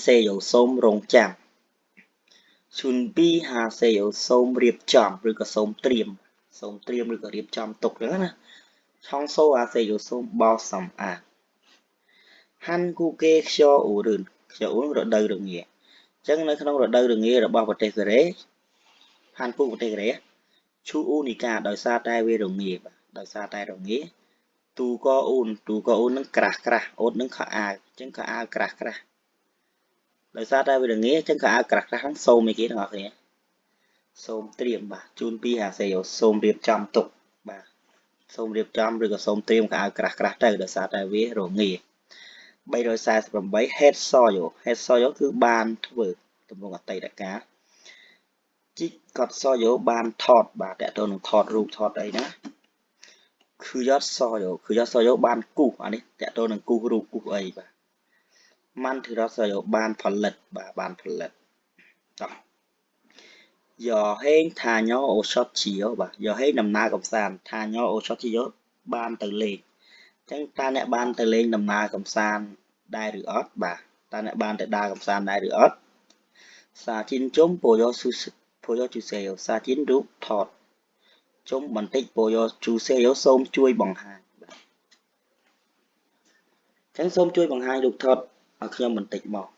សេយោសូមរងចាំ 준비하세요 សូមរៀបចំឬក៏សូមត្រៀមសូមត្រៀមឬក៏រៀបចំទុកចឹងណា 청소하세요 សូមបោសសម្អាត 한국의 겨울은 겨울 រដូវរងាអញ្ចឹងនៅក្នុងរដូវរងារបស់ប្រទេសកូរ៉េ 한국 ប្រទេសកូរ៉េ 추우니까 ដោយសារតែវារងាបាទដោយសារតែរងា 두꺼운 두꺼운 នឹងក្រាស់ក្រាស់ 옷 នឹងខោអាវអញ្ចឹងខោអាវក្រាស់ក្រាស់ដោយសារតែវារងាអញ្ចឹងខោអាវក្រាស់ក្រាស់ហ្នឹងសូមអីគេទាំងអស់គ្នាសូមត្រៀមបាទ 준비하세요 សូមរៀបចំទុកបាទសូមរៀបចំឬក៏សូមត្រៀមខោអាវក្រាស់ក្រាស់ទៅដោយសារតែវារងា348 했어요 했어요 គឺបានធ្វើទម្រង់អតីតកាល 찍었어요 បានថតបាទតើតើនឹងថតរូបថតអីណា 그렸어요 그렸어요 បានគូសអានេះតើតើនឹងគូសរូបគូសអីបាទ 만들었어요 បានផលិតបាទបានផលិតតោះ 여행 다녀오셨지요 បាទ 여행 ដំណើរកំសាន្ត 다녀오셨지요 បានទៅលេងអញ្ចឹងតើអ្នកបានទៅលេងដំណើរកំសាន្តដែរឬអត់បាទតើអ្នកបានទៅដើរកំសាន្តដែរឬអត់ 사진 좀 보여주세요 사진 រូបថត 좀 បន្តិច 보여주세요 សូមជួយបង្ហាញបាទអញ្ចឹងសូមជួយបង្ហាញរូបថតឲ្យខ្ញុំបន្តិចមក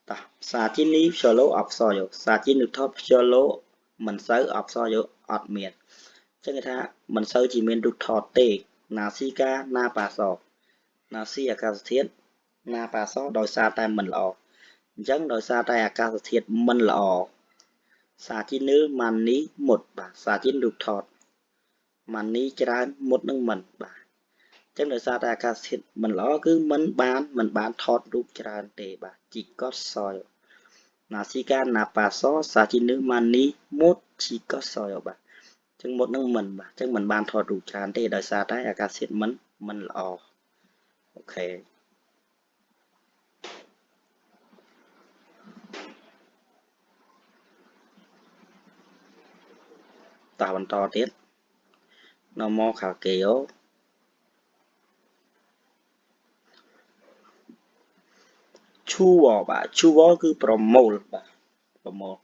តោះ 사진이 별로 없어요 사진 រូបថត 별로 មិនសូវ 없어요 អត់មានអញ្ចឹងគេថាមិនសូវជាមានរូបថតទេ 날씨가 나빠서 날씨 អាកាសធាតុ 나빠서 ដោយសារតែមិនល្អអញ្ចឹងដោយសារតែអាកាសធាតុមិនល្អ 사진을 많이 못 បាទ 사진 រូបថត 많이 ច្រើន 못 នឹងមិនបាទអញ្ចឹងដោយសារតែអាកាសធាតុមិនល្អគឺមិនបានមិនបានថតរូបច្រើនទេបាទ 찍었어요 날씨가 나빠서 사진을 많이 못 찍었어요 បាទអញ្ចឹង 못 នឹងមិនបាទអញ្ចឹងមិនបានថតរូបច្រើនទេដោយសារតែអាកាសធាតុមិនមិនល្អ OK តោះបន្តទៀត 넘어갈게요 ឈូវបាទ 주워 គឺប្រមូលបាទប្រមូល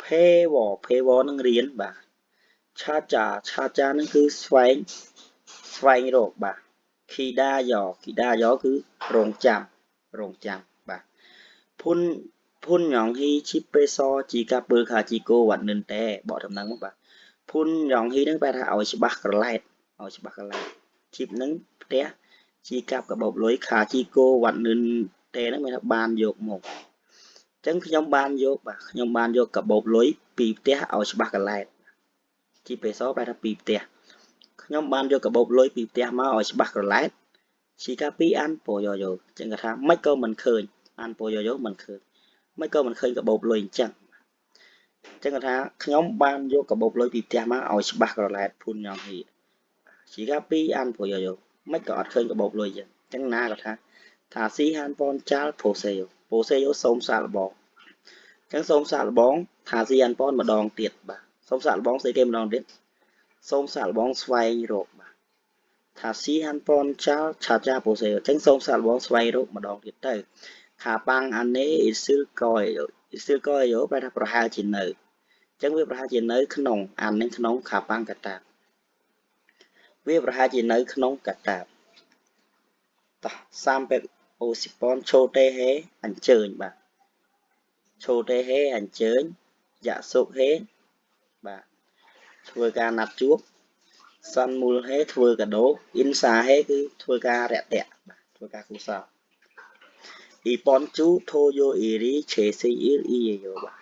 배워 배워 នឹងរៀនបាទ 찾아 찾아 នឹងគឺស្វែងស្វែងរកបាទ 기다려 기다려 គឺរងចាំរងចាំបាទភុនភុនញងហ៊ីឈីពេសជីកាពើខាជីកូវ៉ាត់និនតែបកតំណឹងមកបាទ 분명히 នឹងបែរថាឲ្យច្បាស់ក្រឡែតឲ្យច្បាស់ក្រឡែត 집 នឹងផ្ទះ 지갑 កាបូបលុយ 가지고 왔는데 ហ្នឹងមានថាបានយកមកអញ្ចឹងខ្ញុំបានយកបាទខ្ញុំបានយកកាបូបលុយពីផ្ទះឲ្យច្បាស់ក្រឡែត 집에서 ប្រែថាពីផ្ទះខ្ញុំបានយកកាបូបលុយពីផ្ទះមកឲ្យច្បាស់ក្រឡែត 지갑이 안 보여요 អញ្ចឹងគាត់ថាមិនក៏មិនឃើញ 안 보여요 មិនឃើញមិនក៏មិនឃើញកាបូបលុយអញ្ចឹងអញ្ចឹងគាត់ថាខ្ញុំបានយកកាបូបលុយពីផ្ទះមកឲ្យច្បាស់ក្រឡែត 분명히 지갑이 안 보여요 មិនក៏អត់ឃើញកាបូបលុយអញ្ចឹងអញ្ចឹងណាគាត់ថា 다시 한번 잘 보세요 보세요 សូមសាកល្បងអញ្ចឹងសូមសាកល្បង 다시 한번 ម្ដងទៀតបាទសូមសាកល្បងស្អីគេម្ដងទៀតសូមសាកល្បងស្វែងរកបាទ 다시 한번 잘 찾아보세요 អញ្ចឹងសូមសាកល្បងស្វែងរកម្ដងទៀតទៅ 가방 안에 있을 거예요 있을 거예요 ប្រែថាប្រហែលជានៅអញ្ចឹងវាប្រហែលជានៅក្នុង 안 នឹងក្នុង 가방 កាតាបវាប្រហែលជានៅក្នុងកាតាបតោះ350ប៉ុន 초대해 អញ្ជើញបាទ 초대해 អញ្ជើញ 약속해 បាទធ្វើការណាត់ជួប 선물해 ធ្វើកាដូ 인사해 គឺធ្វើការរាក់ទាក់បាទធ្វើការគូសោ 이번 주 토요일이 제 생일이에요 បាទ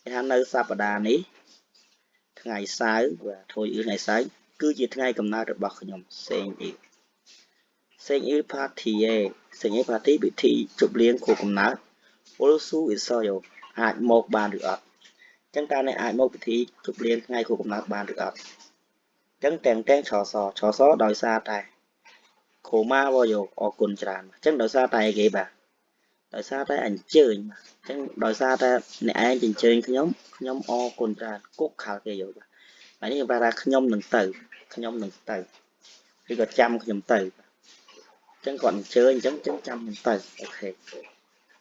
គេថានៅសប្តាហ៍នេះថ្ងៃសៅរ៍បាទ 토요일 ថ្ងៃសៅរ៍គឺជាថ្ងៃកំណើតរបស់ខ្ញុំ 생일 생일 파티에 생일 파티 ពិធីជប់លៀងខួបកំណើត 올 수 있어요 អាចមកបានឬអត់អញ្ចឹងតើអ្នកអាចមកពិធីជប់លៀងថ្ងៃខួបកំណើតបានឬអត់អញ្ចឹងទាំងទាំង 쳐서 쳐서 ដោយសារតែ 고마워요 អរគុណច្រើនអញ្ចឹងដោយសារតែអីគេបាទដោយសារតែអញ្ជើញអញ្ចឹងដោយសារតែអ្នកឯងអញ្ជើញខ្ញុំខ្ញុំអរគុណច្រើន 꼭 갈게요 បាទហើយនេះគេថាខ្ញុំនឹងទៅខ្ញុំនឹងទៅឬក៏ចាំខ្ញុំទៅអញ្ចឹងគាត់អញ្ជើញអញ្ចឹងចាំខ្ញុំទៅ OK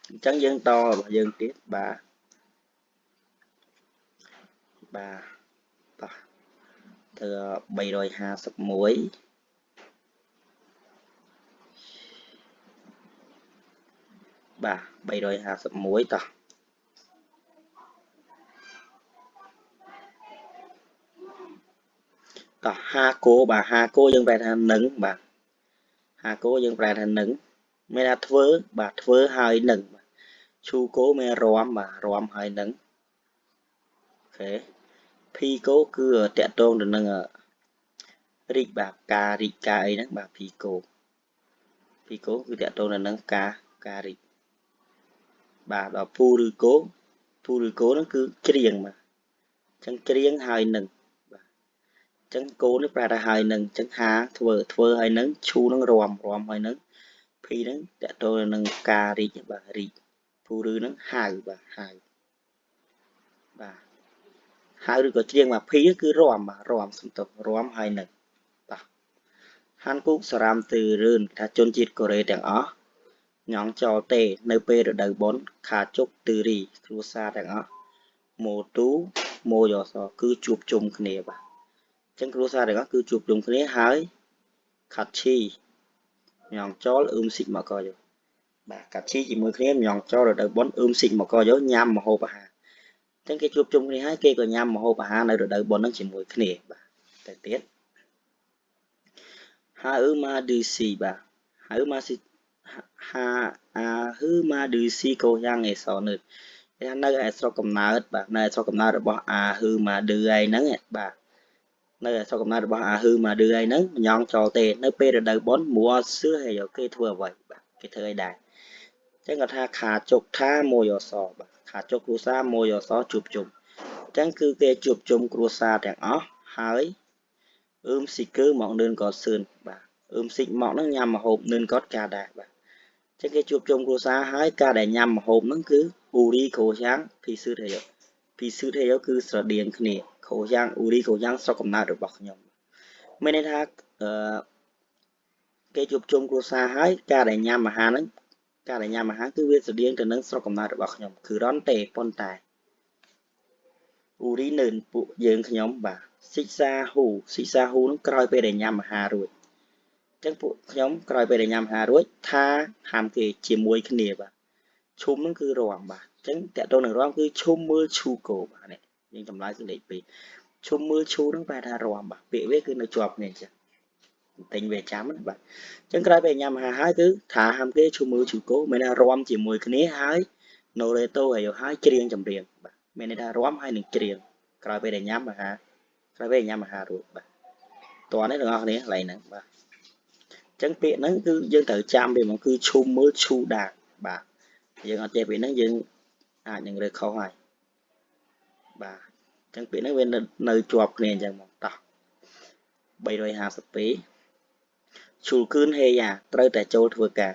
អញ្ចឹងយើងតរបស់យើងទៀតបាទបាទតោះទៅ351បាទ351តោះតោះហាគោបាទហាគោយើងប្រែថានឹងបាទហាគោយើងប្រែថានឹងមានថាធ្វើបាទធ្វើហើយនឹងបាទឈូគោមានរំបាទរំហើយនឹងអូខេភីគោគឺតកតងទៅនឹងរីកបាទការរីកការអីហ្នឹងបាទភីគោភីគោគឺតកតងទៅនឹងការការរីកបាទដល់ពូឬគោពូឬគោហ្នឹងគឺច្រៀងបាទអញ្ចឹងច្រៀងហើយនឹងបាទអញ្ចឹងគោនេះប្រែថាហើយនឹងអញ្ចឹងហាធ្វើធ្វើហើយនឹងឈូនឹងរំរំហើយនឹងភីហ្នឹងតកតងទៅនឹងការរីកបាទរីកពូឬហ្នឹងហៅបាទហៅបាទហៅឬក៏ច្រៀងបាទភីគឺរំបាទរំសំទោសរំហើយនឹងបាទហាន់គូកសារ៉ាំទឺរឿនថាជនជាតិកូរ៉េទាំងអស់ញ៉ងចោលទេនៅពេលរដូវបុណ្យខាជុកទឺរីគ្រួសារទាំងអស់ម៉ូទូម៉ូយ៉សគឺជួបជុំគ្នាបាទអញ្ចឹងគ្រួសារទាំងអស់គឺជួបជុំគ្នាហើយខាត់ឈីញ៉ងចោលអ៊ឹមស៊ីកមកកយោបាទកាត់ឈីជាមួយគ្នាញ៉ងចោលរដូវបុណ្យអ៊ឹមស៊ីកមកកយោញ៉ាំម្ហូបអាហារអញ្ចឹងគេជួបជុំគ្នាហើយគេក៏ញ៉ាំម្ហូបអាហារនៅរដូវបុណ្យហ្នឹងជាមួយគ្នាបាទទៅទៀតហាអ៊ឺម៉ាឌឺស៊ីបាទហាអ៊ឺម៉ាស៊ីហាអាហ៊ឺម៉ាឌឺស៊ីកូយ៉ាងអេសនៅគេថានៅឯស្រុកកំណើតបាទនៅឯស្រុកកំណើតរបស់អាហ៊ឺម៉ាឌឺឯហ្នឹងបាទនៅឯស្រុកកំណើតរបស់អាហ៊ឺម៉ាឌឺឯហ្នឹងញ៉ងចោលទេនៅពេលរដូវបុណ្យមួសឿហើយគេធ្វើអ្វីបាទគេធ្វើអីដែរអញ្ចឹងគាត់ថាខាជុកថាមួយអសបាទខាជុកគ្រួសារមួយអសជួបជុំអញ្ចឹងគឺគេជួបជុំគ្រួសារទាំងអស់ហើយអ៊ឹមស៊ីគឺមកនឿនក៏សឿនបាទអ៊ឹមស៊ីកមកហ្នឹងញ៉ាំម្ហូបនឿនក៏ការដែរបាទអញ្ចឹងគេជួបជុំគ្រួសារហើយការដែលញ៉ាំម្ហូបហ្នឹងគឺអ៊ូរីក្រូយ៉ាងភីស៊ឺថេយោភីស៊ឺថេយោគឺស្រដៀងគ្នាក្រូយ៉ាងអ៊ូរីក្រូយ៉ាងស្រុកកំណើតរបស់ខ្ញុំមានន័យថាអឺគេជួបជុំគ្រួសារហើយការដែលញ៉ាំអាហារហ្នឹងការដែលញ៉ាំអាហារគឺវាស្រដៀងទៅនឹងស្រុកកំណើតរបស់ខ្ញុំគឺរន់ទេប៉ុន្តែអ៊ូរីនឿនពួកយើងខ្ញុំបាទស៊ីសាហ៊ូស៊ីសាហ៊ូនឹងក្រោយពេលដែលញ៉ាំអាហាររួចអញ្ចឹងពួកខ្ញុំក្រោយពេលដែលញ៉ាំអាហាររួចថាហាមគេជាមួយគ្នាបាទឈុំនឹងគឺរំបាទអញ្ចឹងតកតងនឹងរំគឺឈុំមើលឈូកោបាទនេះយើងចម្លើយគឺលេខ2ឈុំមើលឈូនឹងប្រែថារំបាទពាក្យវាគឺនៅជាប់គ្នាអញ្ចឹងទិញវាចាំណាបាទអញ្ចឹងក្រោយពេលញ៉ាំអាហារហើយគឺថាហាមគេឈុំមើលឈូកោមានថារំជាមួយគ្នាហើយណូរ៉េតូហើយហើយច្រៀងចម្រៀងបាទមានន័យថារំហើយនឹងច្រៀងក្រោយពេលដែលញ៉ាំអាហារក្រោយពេលញ៉ាំអាហាររួចបាទតោះនេះទាំងអស់គ្នាកន្លែងហ្នឹងបាទអញ្ចឹងពាក្យហ្នឹងគឺយើងត្រូវចាំវាហ្មងគឺឈុំមើលឈូដាបាទយើងអត់ចេះពាក្យហ្នឹងយើងអាចនឹងរើសខុសហើយបាទអញ្ចឹងពាក្យហ្នឹងវានៅជាប់គ្នាអញ្ចឹងហ្មងតោះ352ឈូលគឿនហេយ៉ាត្រូវតែចូលធ្វើការ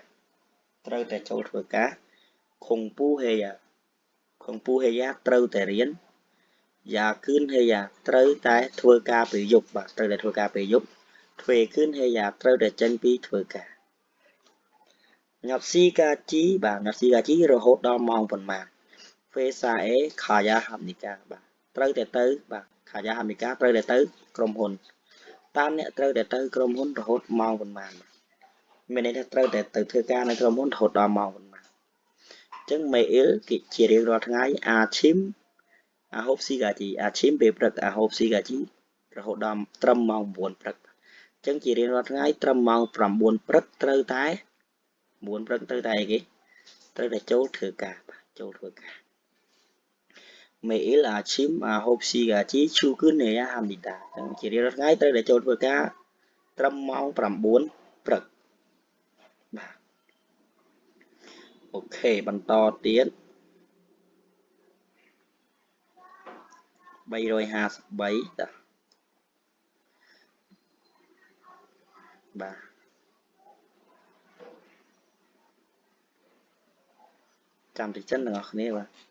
ត្រូវតែចូលធ្វើការខុងពូហេយ៉ាខុងពូហេយ៉ាត្រូវតែរៀនយ៉ាគឿនហេយ៉ាត្រូវតែធ្វើការពេលយប់បាទត្រូវតែធ្វើការពេលយប់ធ្វើគឿនហេយ៉ាត្រូវតែចេញពីធ្វើការញាត់ស៊ីកាជីបាទញាត់ស៊ីកាជីរហូតដល់ម៉ោងប៉ុន្មានហ្វេសាអេខាយ៉ាហាំនីកាបាទត្រូវតែទៅបាទខាយ៉ាហាំនីកាត្រូវតែទៅក្រុមហ៊ុនតាមអ្នកត្រូវតែទៅក្រុមហ៊ុនរហូតម៉ោងប៉ុន្មានមានន័យថាត្រូវតែទៅធ្វើការនៅក្រុមហ៊ុនរហូតដល់ម៉ោងប៉ុន្មានអញ្ចឹងមេអ៊ីលគេជារៀងរាល់ថ្ងៃអាឈីមអាហូបស៊ីកាជីអាឈីមពេលព្រឹកអាហូបស៊ីកាជីរហូតដល់ត្រឹមម៉ោង9ព្រឹកអញ្ចឹងជារៀងរាល់ថ្ងៃត្រឹមម៉ោង9ព្រឹកត្រូវតែ9ព្រឹកត្រូវតែអីគេត្រូវតែចូលធ្វើការបាទចូលធ្វើការមេអ៊ីលអាឈីមអាហូបស៊ីកាជីឈូគឺនេយ៉ាហាំនីតាអញ្ចឹងជារៀងរាល់ថ្ងៃត្រូវតែចូលធ្វើការត្រឹមម៉ោង9ព្រឹកបាទអូខេបន្តទៀត353តោះបាទចាំតិចសិនទាំងអស់គ្នាបាទ